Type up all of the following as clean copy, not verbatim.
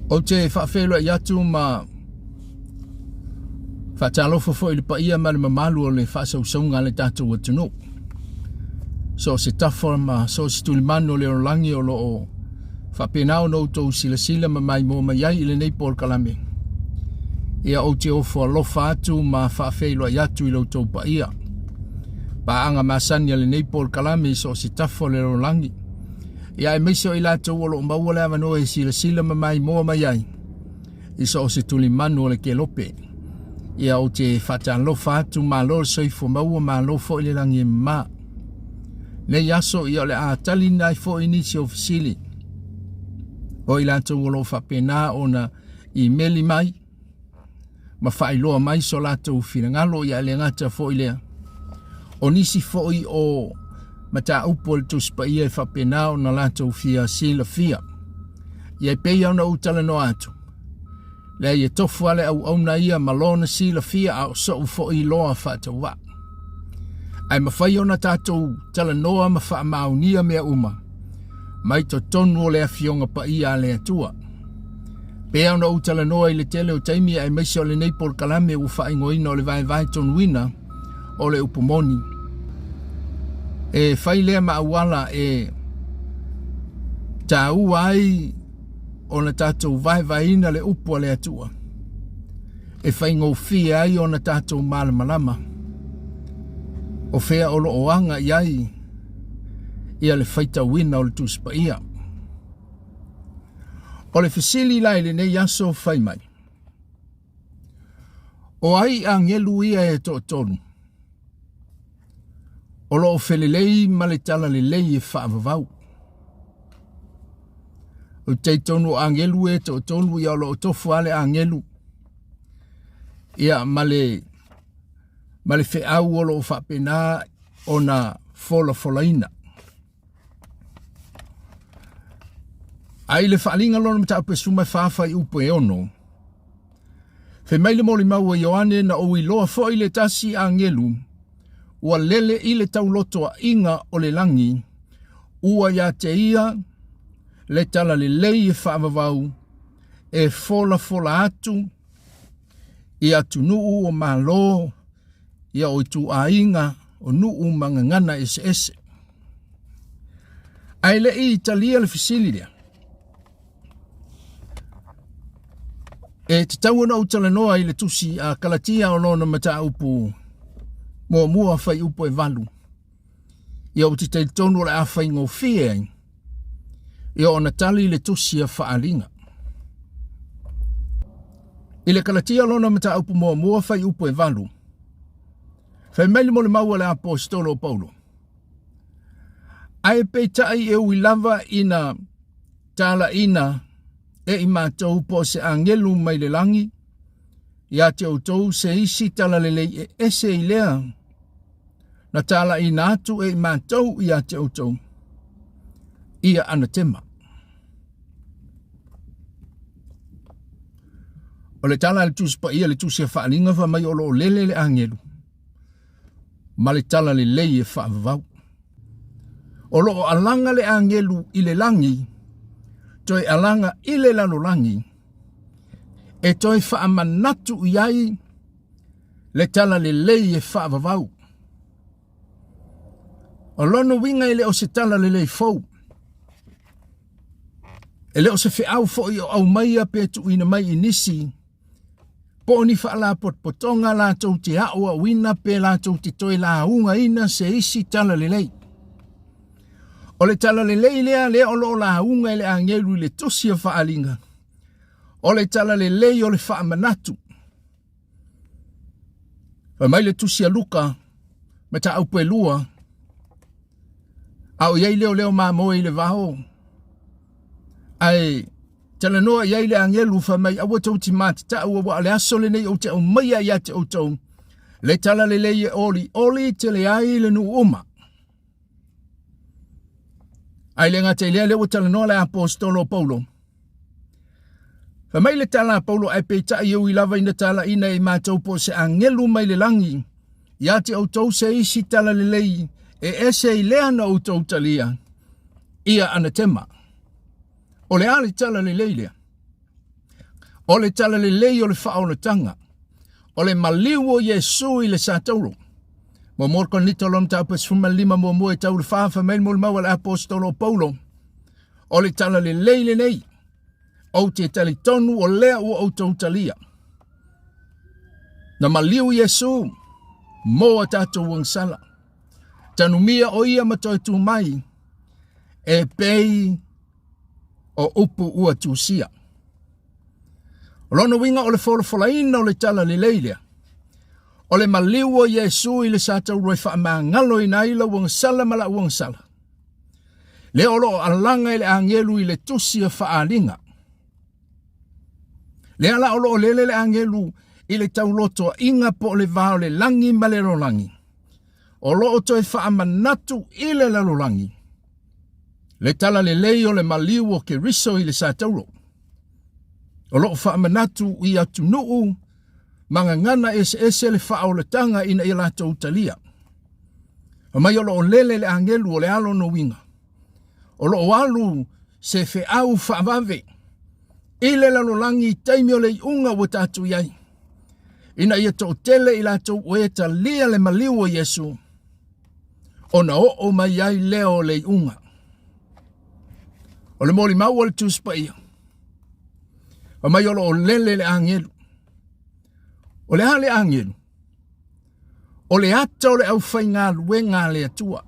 Ou te faafeiloai atu ma faatalofa foi i le paia ma le mamalu o le faasausauga a le tatou atunuu. So o se tafa ma so o se tulimanu o le lalolagi o lo o faapena ona outou silasila ma maimoa mai ai i lenei polokalame. Ia ou te ofo alofa atu ma faafeiloai atu i lo outou paia. Paaga masani a lenei polokalame i so o se tafa o le lalolagi. Ia aemaise o i latou o lo o maua le avanoa e silasila ma maimoa mai ai i so o se tulimanu o le kelope. Ia ou te faatalofa atu, malo le soifua maua, malo foi le lagi e mama. Nei aso, ia o le a taliina ai foi nisi o fesili o i latou o lo o faapena ona imeli mai ma faailoa mai so latou finagalo, ia e le gata foi lea, o nisi foi o mataupu o le Tusi Paia e faapena ona latou fia silafia. Ia e pei ona ou talanoa atu, leai e tofu lava le auauna ia ma lona silafia a o so'u foi iloa faatauvaa. Ae mafai ona tatou talanoa ma faamaonia mea uma mai totonu o le Afioga Paia a le Atua. Pei ona ou talanoa i le tele o taimi aemaise o lenei polokalame ua faaigoaina o le vaevae tonuina o le upu moni. E fai lea ma auala e taua ai ona tatou vaevaeina le upu a le Atua e faigofie ai ona tatou malamalama o fea o lo o aga i ai ia le faitauina o le Tusi Paia. O le fesili la i lenei aso fai mai, o ai agelu ia e toatolu o lo o felelei ma le talalelei e faavavau? Ou te talitonu o agelu e toatolu ia o lo o tofu lava le agelu ia ma le ma le feau o lo o faapena ona folafolaina. Ae i le faaaliga lona mataupu e 14 fuaiupu e 6, fai mai le molimau a Ioane, na ou iloa foi le tasi agelu ua lele i le taulotoaiga o le lagi, ua ia te ia le talalelei e faavavau e folafola atu i atunuu o malo, ia o ituaiga o nuu ma gagana eseese. Ae le i talia le fesili lea, e tatau ona ou talanoa i le tusi a Kalatia o lona mataupu muamua fuaiupu e 8. Ia ou te talitonu o le a faigofie ai ia ona tali le tusi a Faaaliga. I le Kalatia lona mataupu muamua fuaiupu e 8, fai mai le molimau a le aposetolo o Paulo, Ae peitai e ui lava ina talaina e i matou po o se agelu mai le lagi ia te outou se isi talalelei e ese i lea na talaina atu e i matou ia te outou, ia anatema. O le tala a le Tusi Paia, le Tusi a Faaaliga, fai mai o lo o lele le agelu ma le talalelei e faavavau. O lo o alaga le agelu i le lagi, toe alaga i le lalolagi, e toe faamanatu i ai le talalelei e faavavau. O lona uiga e le o se talalelei fou. E le o se feau foi o aumaia pe tuuina mai i nisi po o ni faalapotopotoga latou te aoaoina pe latou te toe laugaina se isi talalelei. O le talalelei lea lea o lo o lauga e le agelu i le tusi a Faaaliga, o le talalelei o le faamanatu. Fai mai le tusi a Luka, mataupu e 2, a o i ai leo leo mamoe i le vao, ae talanoa i ai le agelu, fai mai, aua tou te matatau, aua o le aso lenei ou te aumaia ia te outou le talalelei e olioli tele ai le nuu uma. Ae le gata i lea, lea ua talanoa le aposetolo o Paulo. Fai mai le tala a Paulo, ae peitai e ui lava ina talaina e i matou po o se agelu mai le lagi, ia te outou se isi talalelei e ese i lea na outou talia, ia anatema. O le a le talalelei lea? O le talalelei o le faaolataga, o le maliu o Iesu i le satauro. Muamua Korinito lona mataupu e 15 muamua e tau le fa, fai mai le molimau a le aposetolo o Paulo, o le talalelei lenei, ou te talitonu o lea ua outou talia. Na maliu Iesu mo a tatou agasala. Tanumia o ia ma toe tu mai e pei o upu ua tusia. O lona uiga o le folafolaina o le tala lelei lea, o le maliu o Iesu i le satauro e faamagaloina ai lau agasala ma la'u agasala, lea o lo o alaga e le agelu i le tusi a faaaliga. Lea la o lo o lele le agelu i le taulotoaiga po o le va o le lagi ma le lalolagi, o lo o toe faamanatu i le lalolagi le talalelei o le maliu o Keriso i le satauro. O lo o faamanatu i atunuu ma gagana eseese le faaolataga ina ia latou talia. Fai mai o lo o lele le agelu o le alo no uiga. O lo o alu se feau faavave i le lalolagi i taimi o le iuga ua tatou i ai, ina ia toatele i latou ua e talia le maliu o Iesu, ona oo mai ai lea o le iuga. O le molimau o le Tusi Paia, fai mai o lo o lele le agelu. O le a le agelu? O le ata o le aufaigaluega a le Atua,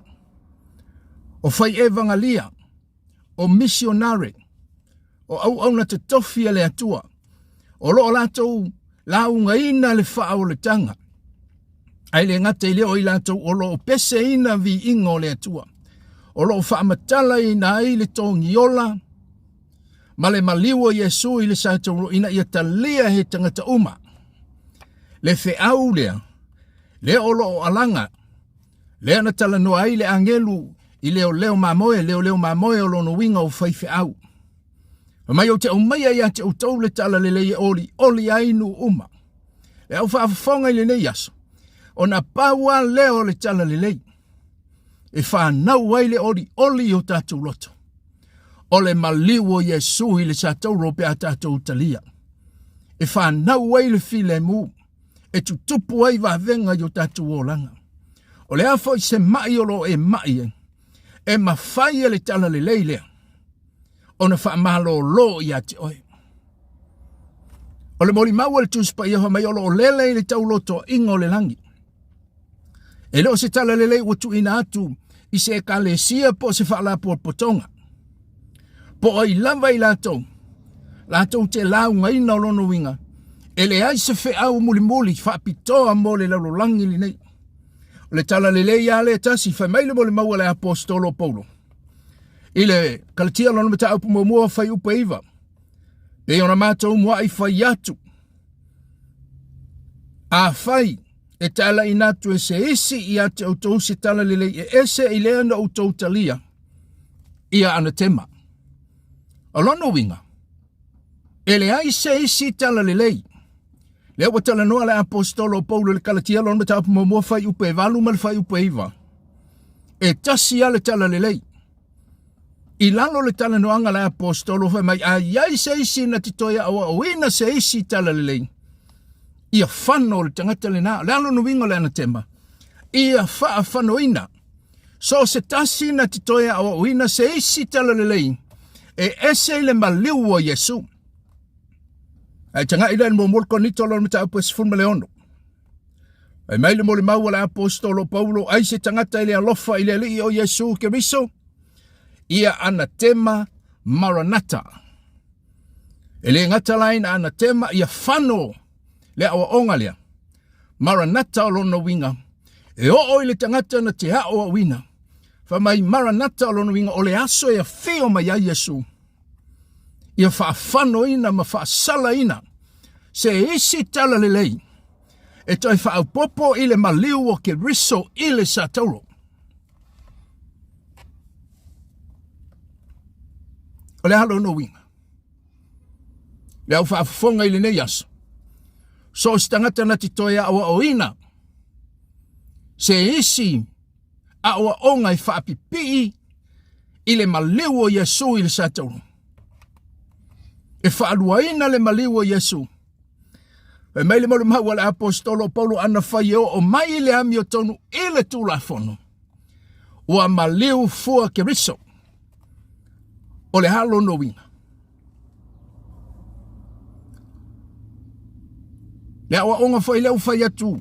o fai evagalia, o misionare, o auauna totofi a le Atua, o lo o latou laugaina le faaolataga, ae le gata i lea o i latou o lo o peseina viiga o le Atua, o lo o faamatalaina ai le togiola ma le maliu o Iesu i le satauro ina ia talia he tagata uma. Le feau lea, lea o lo o alaga, lea na talanoa ai le agelu i leoleo mamoe, leoleo mamoe o lona uiga o faifeau. Fai mai ou te aumaia ia te outou le talalelei e olioli ai nuu uma. Le au faafofoga i lenei aso, ona pau lava lea o le talalelei e fanau ai le olioli i o tatou loto. O le maliu o Iesu i le satauro pe a tatou talia. E fanau ai le filemu, e tutupu ai vavega i o tatou olaga. O le a foi se mai o lo o e mai ai, e mafai e le talalelei lea ona faamalolo ia te oe. O le molimau a le Tusi Paia fai mai o lo o lele i le taulotoaiga o le lagi. E le o se talalelei ua tuuina atu i se ekalesia po o se faalapotopotoga, po o ai lava i latou, latou te laugaina o lona uiga, e leai se feau mulimuli faapitoa mo le lalolagi lenei. O le talalelei lava lea e tasi, fai mai le molimau a le aposetolo o Paulo i le Kalatia lona mataupu muamua fuaiupu e 9, pei ona matou muai fai atu, afai e talaina atu e se isi ia te outou se talalelei e ese i lea na outou talia, ia anatema. O lona uiga, e leai se isi talalelei. Lea ua talanoa le aposetolo o Paulo i le Kalatia lona mataupu muamua fuaiupu e 8 ma le fuaiupu e 9. E tasi lava le talalelei. I lalo o le talanoaga a le aposetolo fai mai, a i ai se isi na te toe aoaoina se isi talalelei, ia fano le tagata lena. O le a lona uiga o le anatema? Ia faafanoina. So o se tasi na te toe aoaoina se isi talalelei e ese i le maliu o Iesu. Ae tagai lea i le muamua o le Korinito lona mataupu e 16. Fai mai le molimau a le aposetolo o Paulo, ai se tagata e le alofa i le Alii o Iesu Keriso, ia anatema Maranata. E le gata la ina anatema, ia fano le aoaoga lea. Maranata o lona uiga, e oo i le tagata na te aoaoina. Fai mai Maranata o lona uiga o le aso e afio mai ai Iesu. Ia faafanoina ma faasalaina se isi talalelei e toe faaopoopo i le maliu o Keriso i le satauro. O le a lona uiga? Le au faafofoga i lenei aso, so o se tagata na te toe aoaoina se isi aoaoga e faapipii i le maliu o Iesu i le satauro. E faaluaina le maliu o Iesu. Fai mai le molimau a le aposetolo o Paulo ana fai e oo mai le amiotonu i le Tulafono, ua maliu fua Keriso. O le a lona uiga? Le aoaoga foi lea ua fai atu,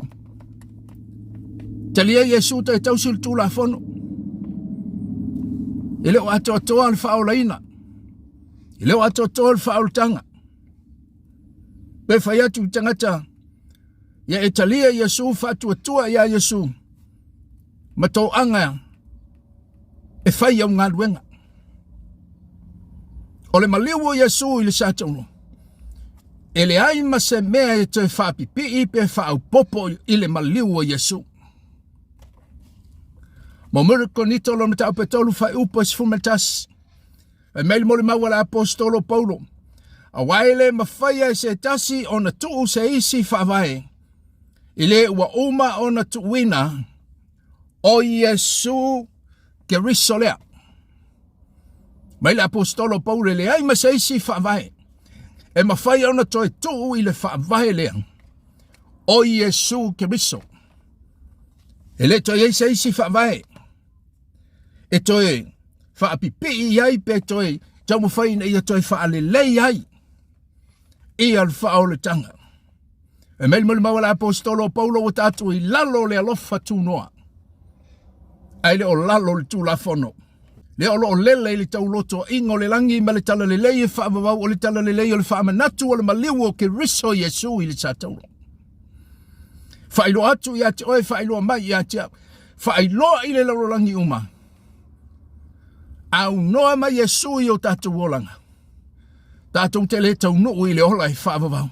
talia Iesu toe tausi le Tulafono. E le o atoatoa le faaolaina, e le o atoatoa le faaolataga. Pe fai atu i tagata, ia e talia Iesu, faatuatua ia Iesu ma toaga e fai au galuega. O le maliu o Iesu i le sataulo, e leai ma se mea e toe faapipii pe faaopoopo i le maliu o Iesu. Mo Korinito lona mataupu e 3 fuaiupu e 11. Fai mai le molimau a le aposetolo Paulo, Aua e le mafaia e se tasi ona tuu se isi faavae, i le ua uma ona tuuina, o Iesu Keriso lea. Mai le aposetolo Paulo, e leai ma se isi faavae e mafai ona toe tuu i le faavae lea, o Iesu Keriso. E le toe i ai se isi faavae e toe faapipii i ai pe toe taumafai ina ia toe faalelei ai ia le faaolataga. E mai le molimau a le aposetolo o Paulo ua tatou i lalo o le alofa tunoa, ae le o lalo o le Tulafono. Lea o lo o lele i le taulotoaiga o le lagi ma le talalelei e faavavau o le talalelei o le faamanatu o le maliu o Keriso Iesu i le satauro. Faailoa atu ia te oe, faailoa mai ia te au, faailoa i le lalolagi uma. Aunoa mai Iesu i o tatou olaga. Tatou te le taunuu i le ola e faavavau.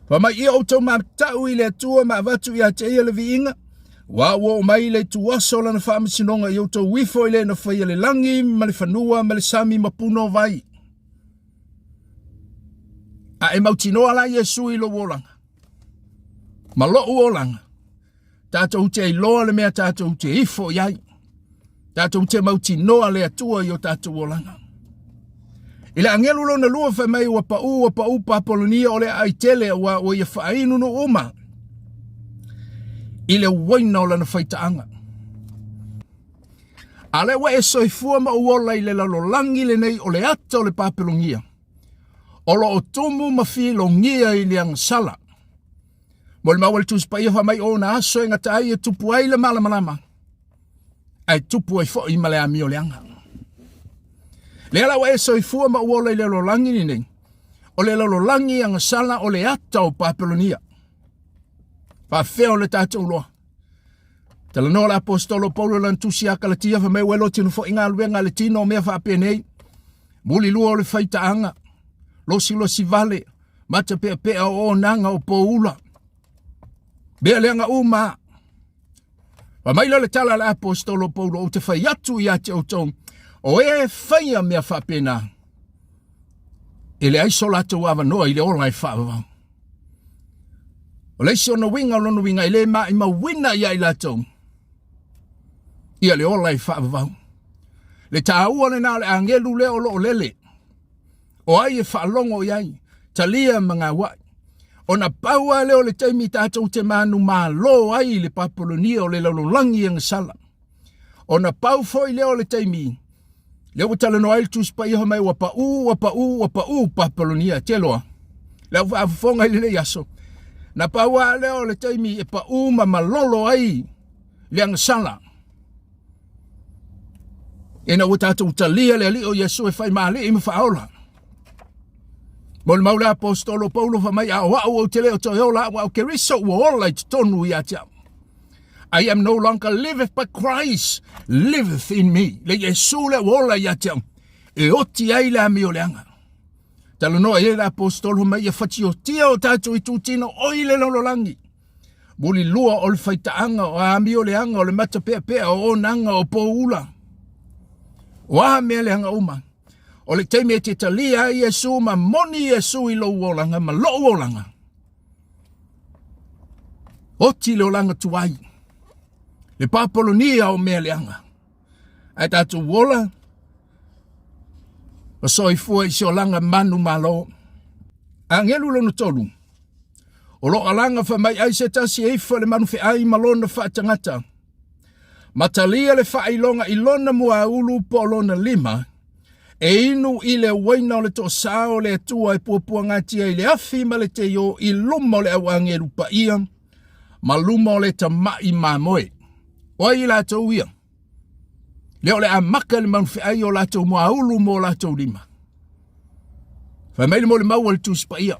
Fai mai ia outou matau i le Atua ma avatu ia te ia le viiga, aua ua oo mai le ituaso o lana faamasinoga i outou ifo i le na faia le lagi ma le fanua ma le sami ma puna o vai. A e mautinoa la Iesu i lou olaga ma lou olaga, tatou te iloa le mea tatou te ifo i ai. Tatou te mautinoa le Atua i o tatou olaga. I le agelu lona lua fai mai ua pau ua pau Papolonia o le aai tele aua ua ia faainu nuu uma i le uaina o lana faitaaga. A lea ua e soifua ma ou ola i le lalolagi lenei o le ata o le Papelonia, o lo o tumu ma filogia i le agasala. Molimau a le Tusi Paia fai mai o ona aso e gata ai e tupu ai le malamalama, ae tupu ai foi ma le amio leaga. Lea la ua e soifua ma ou ola i le lalolagi lenei, o le lalolagi agasala o le ata o Papelonia. Faafefea o le tatou loa. Talanoa le aposetolo Paulo lana tusi ia Kalatia fai mai ua lotino foi galuega a le tino o mea faapenei. Mulilua o le faitaaga, losilosi vale, matapeapea o onaga o poula. Mea leaga uma. Fai mai lea le tala a le aposetolo Paulo, ou te fai atu ia te outou, o e faia mea faapena, e leai so latou avanoa i le ola e faavavau. O le isi ona uiga o lona uiga e le maimauina ia i latou ia le ola e faavavau. Le taua lena o le agelu lea o lo o lele. O ai e faalogo i ai, talia ma gauai. Ona pau lava lea o le taimi tatou te manumalo ai i le Papolonia o le lalolagi agasala. Ona pau foi lea o le taimi lea ua talanoa ai le Tusi Paia fai mai ua pau, ua pau, ua pau Papalonia. Te loa, le au faafofoga i lenei aso, na pau lava lea o le taimi e pau ma malolo ai le agasala. Ina ua tatou talia le Alii o Iesu e fai ma Alii ma Faaola. Molimau le aposetolo Paulo fai mai, a o au ou te le o toe ola au, a o Keriso ua ola i totonu ia te au. I am no longer liveth but Christ liveth in me. Le Iesu le ua ola ia te au. E oti ai le amioleaga. Talanoa i ai le aposetolo mai ia fatiotia o tatou itutino oi le lalolagi. Mulilua o le faitaaga, o amioleaga, o le matapeapea, o onaga, o poula. O a mea leaga uma. O le taimi e te talia ai Iesu ma moni Iesu i lou olaga ma lou olaga. Oti le olaga tuai. Le Papolonia o mea leaga. Ae tatou ola. Ma soifua i se olaga manumalo. Agelu lona tolu, o lo alaga fai mai ai se tasi e ifo le manufeai ma lona faatagata. Ma talia le faailoga i lona muaulu po o lona lima, e inu i le uaina o le toasā o le Atua e puapuagatia i le afi ma le teio i luma o le auagelu paia ma luma o le tama'i mamoe. O ai i latou ia? Lea o le a maka le manufeai o latou muaulu mo latou lima. Fai mai le molimau a le Tusi Paia.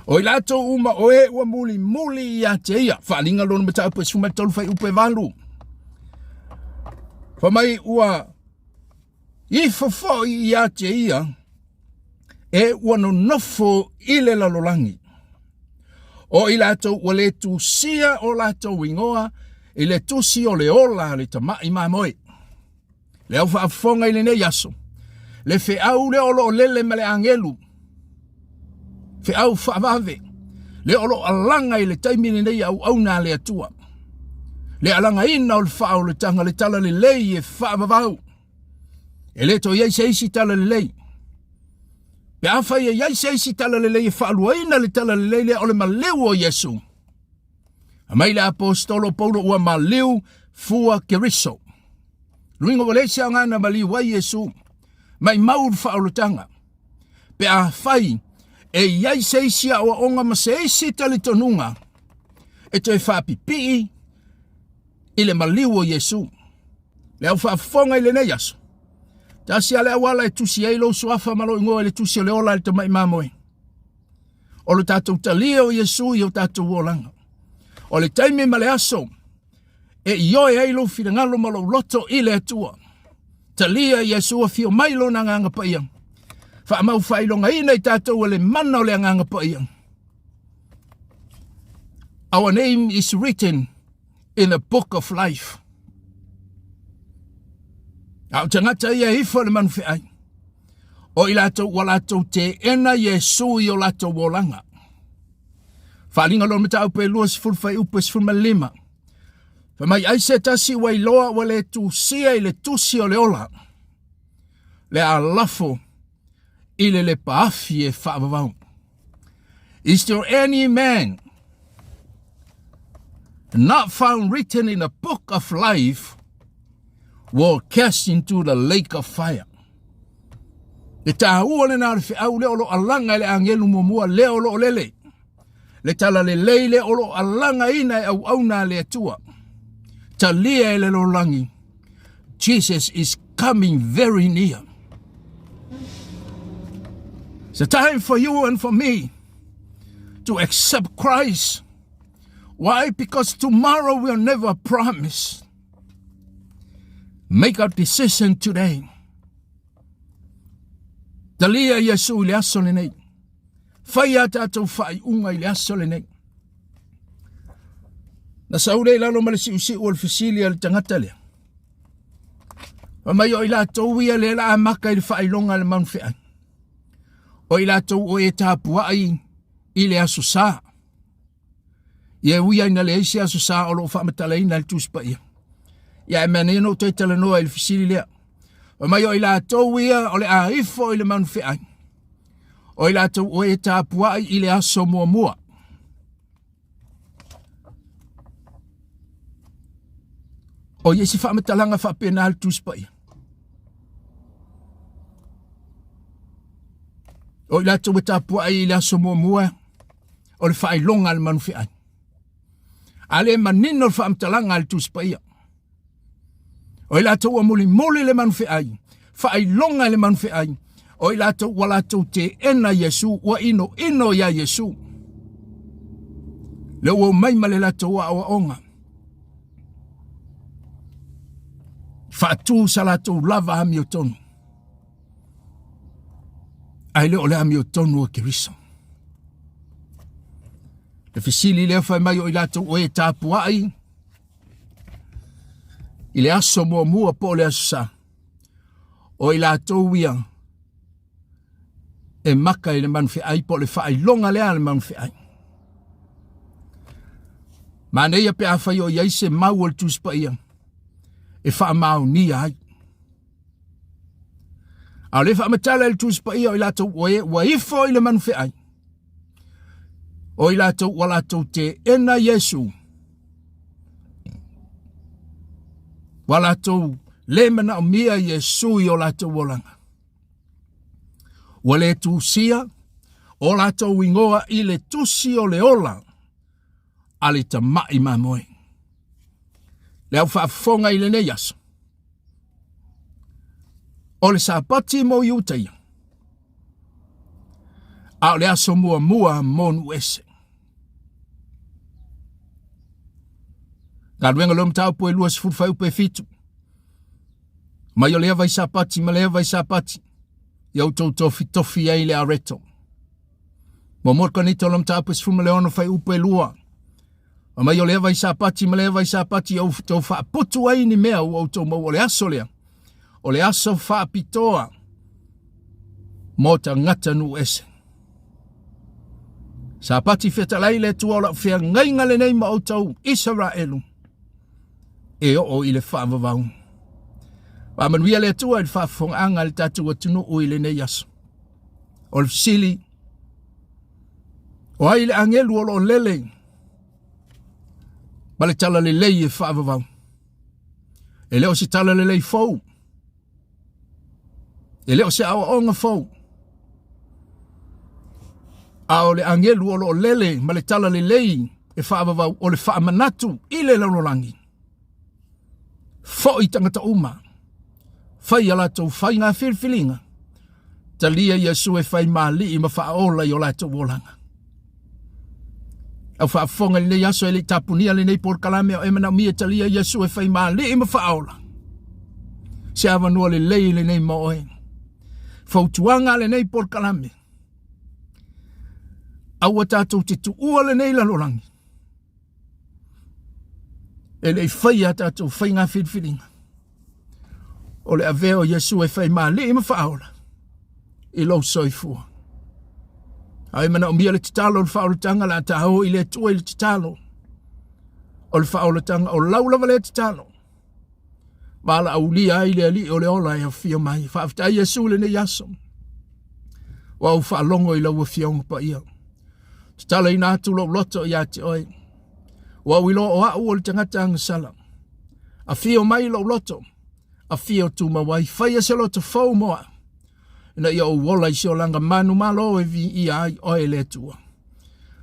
O i latou uma o e ua mulimuli ia te ia. Faaaliga lona mataupu e 13 fuaiupu e 8. Fai mai ua ifo foi ia te ia e ua nonofo i le lalolagi. O i latou ua le tusia o latou igoa i le tusi o le ola a le tama'i mamoe. Le au faafofoga i lenei aso, le feau lea o lo o lele ma le agelu, feau faavave, lea o lo o alaga i le taimi lenei auauna a le Atua. Le alagaina o le faaolataga, le tala lelei e faavavau. E le toe i ai se isi tala lelei. Pe afai e i ai se isi tala lelei e faaluaina le tala lelei lea o le maliu o Iesu. Aumai le Aposetolo Paulo ua maliu fua Keriso. Luiga ua leai se aoga na maliu ai Iesu. Maimau le faaolataga. Pe afai e i ai se isi aoaoga ma se isi talitonuga e toe faapipii i le maliu o Iesu. Le au faafofoga i lenei aso, tasi a le auala e tusi ai lou suafa ma lou igoa i le tusi o le ola a le tamai mamoe. O lo tatou talia o Iesu i o tatou olaga. O le taimi ma le aso e ioe ai lou finagalo ma lou loto i le Atua. Talia Iesu afio mai lona agaga paia. Faamau faailogaina i tatou e le mana o le agaga paia. Our name is written in the book of life. A o tagata ia e ifo le manufeai. O i latou ua latou teena Iesu i o latou olaga. Faaaliga lona mataupu e 20 fuaiupu e 15. Fai mai ai se tasi ua iloa ua le tusia i le tusi o le ola, le a lafo i le lepa afi e faavavau. Is there any man not found written in the book of life were cast into the lake of fire? Le tāua lena o le feau lea o lo o alaga e le agelu muamua lea o lo o lele. Le tala lelei lea o lo o alagaina e auauna a le Atua. Talia e le lalolagi. Jesus is coming very near. It's a time for you and for me to accept Christ. Why? Because tomorrow we'll never promise. Make a decision today. Talia Iesu i le aso lenei. Fai a tatou faaiuga i le aso lenei. Na sau lea i lalo ma le siusiu o le fesili a le tagata lea. Fai mai o i latou ia lea la amaka i le faailoga a le manufeai. O i latou o e tapuai i le aso sa. Ia e ui ai na leai se aso sa o lo o faamatalaina e le Tusi Paia. Ia e mea nei ona ou toe talanoa i le fesili lea. Fai mai o i latou ia o le a ifo i le manufeai. O i latou o e tapuai i le aso muamua. O i ai se faamatalaga faapena le Tusi Paia. O i latou e tapuai i le aso muamua o le faailoga a le manufeai. A le manino le faamatalaga a le Tusi Paia. O i latou ua mulimuli le manufeai, faailoga i le manufeai, o i latou ua latou teena Iesu, ua inoino iā Iesu. Le ua omai ma le latou aoaoga. Faatu sa latou lava amiotonu. Ae le o le amiotonu o Keriso. Le fesili lea fai mai o i latou o e tapuai, i le aso muamua po o le aso sa, o i latou ia e maka i le manufeai po o le faailoga lea a le manufeai. Manaia pe afai o i ai se mau o le Tusi Paia e faamaonia ai. A o le faamatala i le Tusi Paia o i latou ua, e, ua ifo i le manufeai, o i latou ua latou teena Iesu, ua latou le manaomia Iesu i o latou olaga. Ua le tusia o latou igoa i le tusi o le ola a le tama'i mamoe. Le au faafofoga i lenei aso, o le Sapati mo Iutaia, a o le aso muamua mo nuu ese. Galuega leo mataupu e 20 fuaiupu e 7. Mai o lea vai Sapati ma lea vai Sapati, ia outou tofitofi ai le areto. Muamua Korinito lona mataupu e 16 fuaiupu e 2. Mai o lea vai Sapati ma lea vai Sapati ia outou faaputu ai ni mea ua outou maua o le aso lea. O le aso faapitoa mo tagata nuu ese. Sapati fetalai le Atua o lau feagaiga lenei ma outou Isaraelu e oo i le faavavau. Faamanuia le Atua i le faafofogaaga a le tatou atunuu i lenei aso. O le fesili, o ai le agelu o lo o lele ma le talalelei e faavavau? E le o se talalelei fou, e le o se aoaoga fou, a o le agelu o lo o lele ma le talalelei e faavavau o le faamanatu i le lalolagi. Foi tagata uma, fai a latou faiga filifiliga, talia Iesu e fai ma alii ma faaola i o latou olaga. Au faafofoga i lenei aso e le i tapunia lenei polokalame o e manaomia e talia Iesu e fai ma alii ma faaola. Se avanoa lelei lenei mo oe. Fautuaga a lenei polokalame. Aua tatou te tuua lenei lalolagi. E le i faia a tatou faiga filifiliga. O le avea o Iesu e fai ma alii ma faaola i lou soifua. A e manaomia le tatalo o le faaolataga, le a taoo i le Atua i le tatalo o le faaolataga, o lau lava lea tatalo. Valaaulia ai le Alii o le ola e afio mai. Faafetai Iesu i lenei aso. Ua ou faalogo i lau afioga paia. Tatalaina atu lou loto ia te oe. Ua ou iloa o au o le tagata agasala. Afio mai lou loto, afio tumau ai, faia se loto fou mo au, ina ia ou ola i se olaga manumalo e viia ai oe le Atua.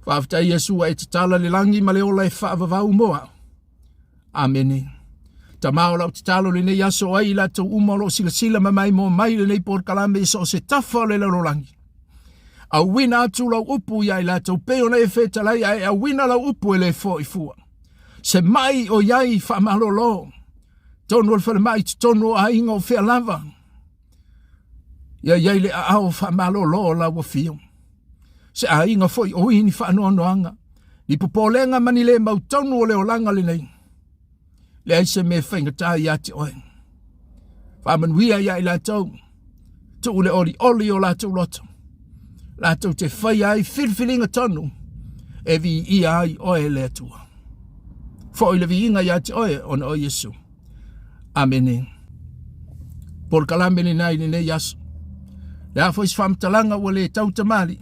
Faafetai Iesu ua e tatala le lagi ma le ola e faavavau mo au. Amene. Tama o lau tatalo lenei aso ai i latou uma o lo o silasila ma maimoa mai lenei polokalame i so o se tafa o le lalolagi. Auina atu lau upu ia i latou pei ona e fetalai ae auina lau upu e le fo'i fua. Se mai o iai faamalolo, tonu o le falemai totonu o aiga o fea lava. Ia iai le aao faamalolo o lau afio. Se aiga foi o i ni faanoanoaga, ni popolega ma ni le mautonu o le olaga lenei. Leai se mea faigata ia te oe. Faamanuia ia i latou, tuu le olioli o latou loto, latou te faia ai filifiliga tonu e viia ai oe le Atua. Foi le viiga ia te oe ona o Iesu. Amene. Polokalame lena i lenei aso. Le a foi se faamatalaga ua le tau tamali.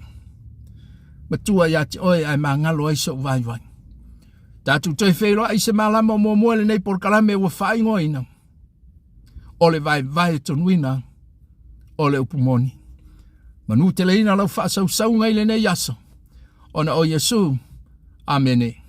Matua ia te oe ae magalo ai sou vaivai. Tatou toe feiloai i se malama o muamua lenei polokalame ua faaigoaina o le vaevae tonuina o le upu moni. Manuteleina lau faasausauga i lenei aso ona o Iesu. Amene.